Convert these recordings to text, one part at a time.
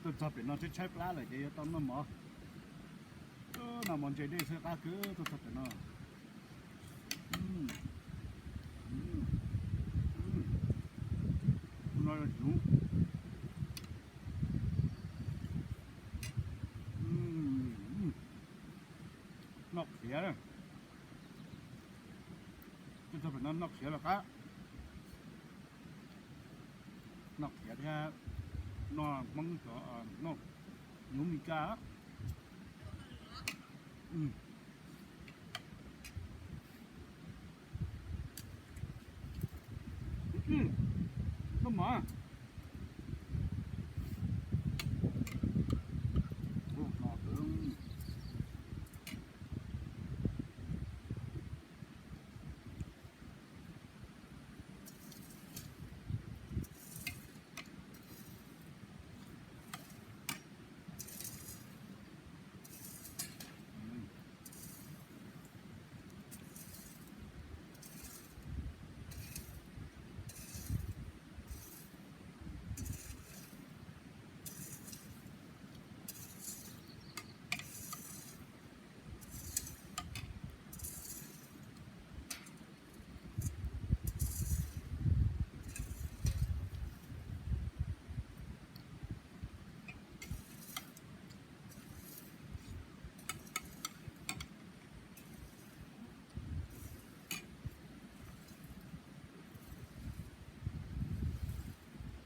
Tuaj txog pem no tshaib tshaib plab lawm ces yuav tau noj mov. Noj mov ntse dej xwb qab kawg tuaj txog pem no. No yog hnyuv. Noj qhiav. Tuaj txog pem no noj qhiav los qab. Noj qhiav thiab noj Hmoob cov, noj hnyuv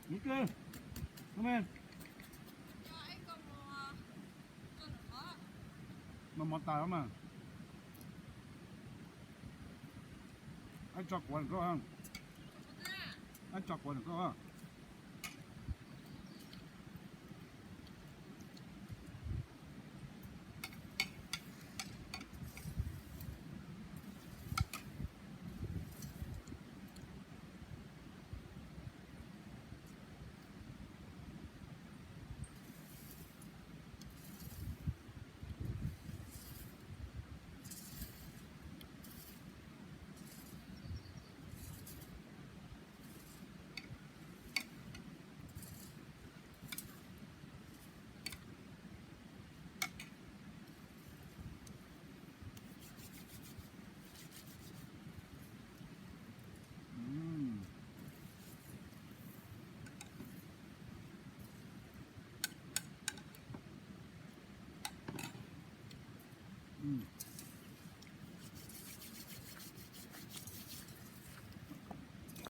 Meskas. Noj mov. Noj mov tas mas. Ab tso kuav ntawm koj. Ab tso kuav ntawm koj.